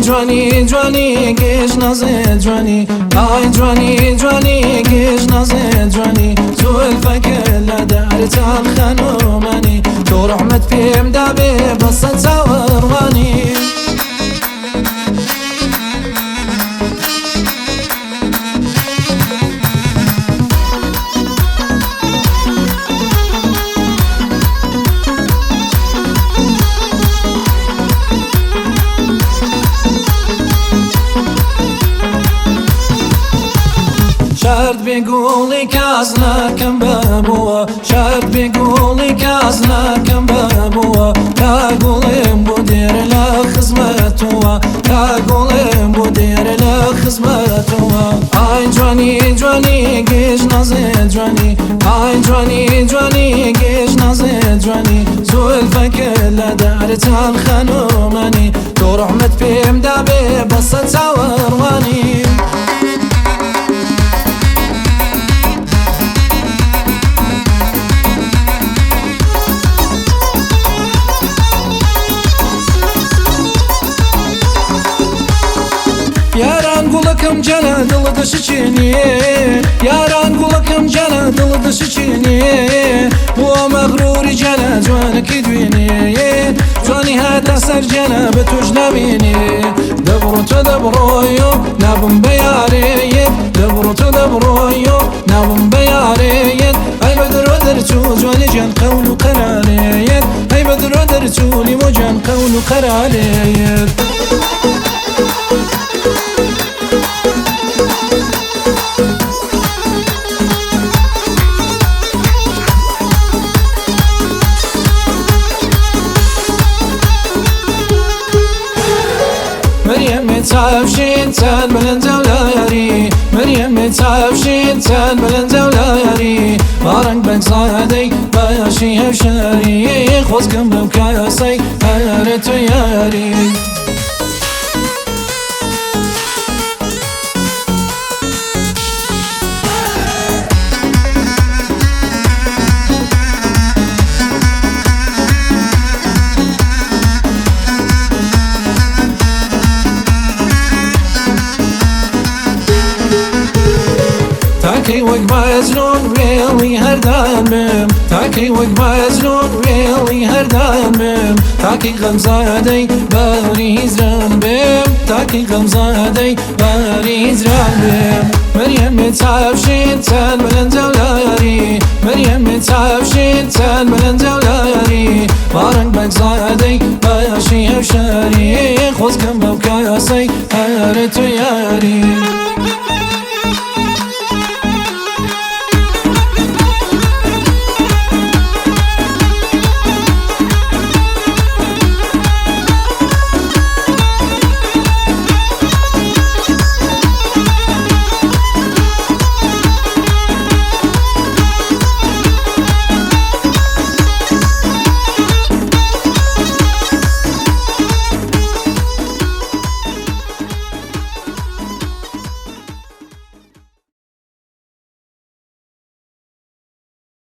جوانی جوانی گێژ نازێ جوانی، ئای جوانی جوانی گێژ نازێ جوانی، زولفەکە لە دارتان خانومانی، تۆ ڕەحمەت پێم دابێ بەسە چاوەڕوانی. شەرت بێ گوڵی کاس ناکەم بەبووە، شەرت بێ گوڵی کاس ناکەم بەبووە، تا گوڵێم بۆ دێرە لە خزمەتەوە، تا گوڵێم بۆ دێرە لە خزمەتەوە. ئای جوانی جوانی گێژ نازێ جوانی، ئای جوانی جوانی گێژ نازێ جوانی، زولفەکە لە دارتان خانومانی، تۆ ڕەحمەت پێم دابێ بەسە چاوەڕوانی. یاران گوڵەکەم جانە دڵ دەشچێنێ، یاران گوڵەکەم جانە دڵ دەشچێنێ، بۆ مەغروری جانە جوانەکەی دوێنێ، جوانی هاتە سەر جانە بە تۆش نامێنێ. دەبڕۆ تۆ دەبڕۆیۆ نابم بە یارێیت، دەبڕۆ تۆ دەبڕۆیۆ نابم بە یارێیت، ئەی بە درۆ دەرچوو جوانی جان قەول و قەرارێیت، ئەی بە درۆ دەرچوو لیمۆ جان قەول و قەرارێیت. مريم چاوشین چەند بلنجە و لایاری، مريم چاوشین چەند بلنجە و لایاری، بارەنگ بەگزادەی باشی هەوشاری، خۆزگەم بەو کاسەی هەرە تۆ یاری. تاکەی وەک مەجنون وێڵی هەردان بم، تاکەی وەک مەجنون وێڵی هەردان بم، تاکەی غەمزادەی باری هیجران بم، تاکەی غەمزادەی باری هیجران بم. مريم چاوشین چەند بلنجە و لایاری، مريم چاوشین چەند بلنجە و لایاری، بارەنگ بەگزادەی